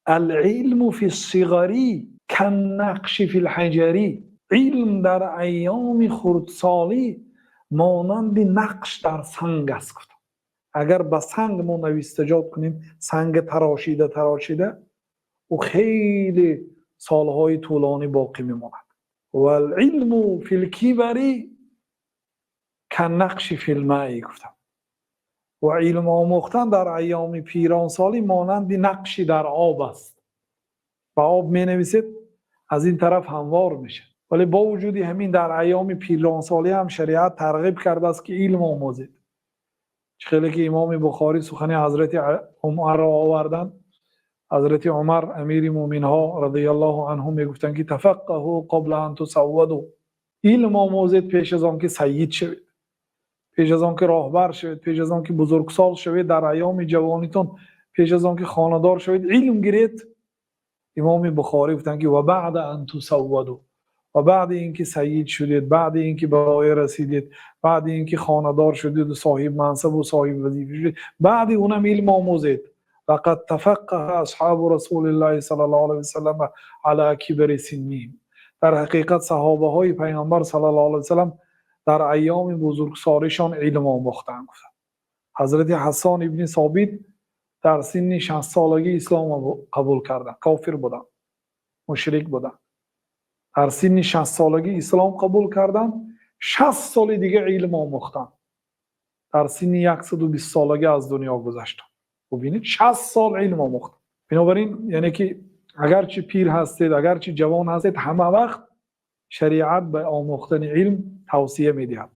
العلم في الصغر كالنقش في الحجر. Илм дар айёми хурдсолӣ монанди нақш дар санг аст, гуфтанд. Агар ба санг мо навиштаҷот кунем, санги тарошида тарошида, ӯ хеле солҳои тӯлонӣ боқӣ мемонад. والعلم في الكبر كالنقش في الماء, гуфтанд. Ва илм омӯхтан дар айёми пиронсолӣ монанди нақши дар об аст. Ба об менависед, аз ин тараф ҳамвор мешавад. Вале бо вуҷуди ҳамин дар айёми пиронсолӣ ҳам шариат тарғиб кардааст, ки илм омӯзед. Чӣ хеле ки Имоми Бухорӣ сухани Ҳазрати Умарро оварданд. Ҳазрати Умар, амири мӯминҳо, رضي الله عنه, мегуфтанд, ки تفقهوا قبل أن تسودوا, илм омӯзед пеш аз он ки сайид шавед, пеш аз он ки роҳбар шавед, пеш аз он ки бузургсол шавед. Дар айёми ҷавонитон, пеш аз он ки хонадор шавед, илм гиред. Имоми Бухорӣ гуфтанд, ки وبعد أن تسودوا, ва баъди ин ки сайид шудед, баъди ин ки ба воя расидед, баъди ин ки хонадор шудеду соҳиби мансабу соҳиби вазифа шудед, баъди унам илм омӯзед. لقد تفقه أصحاب رسول الله صلى الله عليه وسلم على كبر سنهم. Дар ҳақиқат саҳобаҳои Пайғамбар صلى الله عليه وسلم дар айёми бузургсоришон илм омӯхтанд, гуфтанд. Ҳазрати Ҳассон ибни Собит дар синни 60-солагӣ ислом қабул карданд. Кофир буданд, мушрик буданд. Дар синни 60-солагӣ ислом қабул карданд, 60 соли дига илм омӯхтанд, дар синни 120-солагӣ аз дунё гузаштанд. Бубинед, 60 сол илм омӯхтанд. Бинобар ин, яъне ки агарчи пир ҳастед, агарчи ҷавон ҳастед, ҳама вақт шариат ба омӯхтани илм тавсия медиҳад.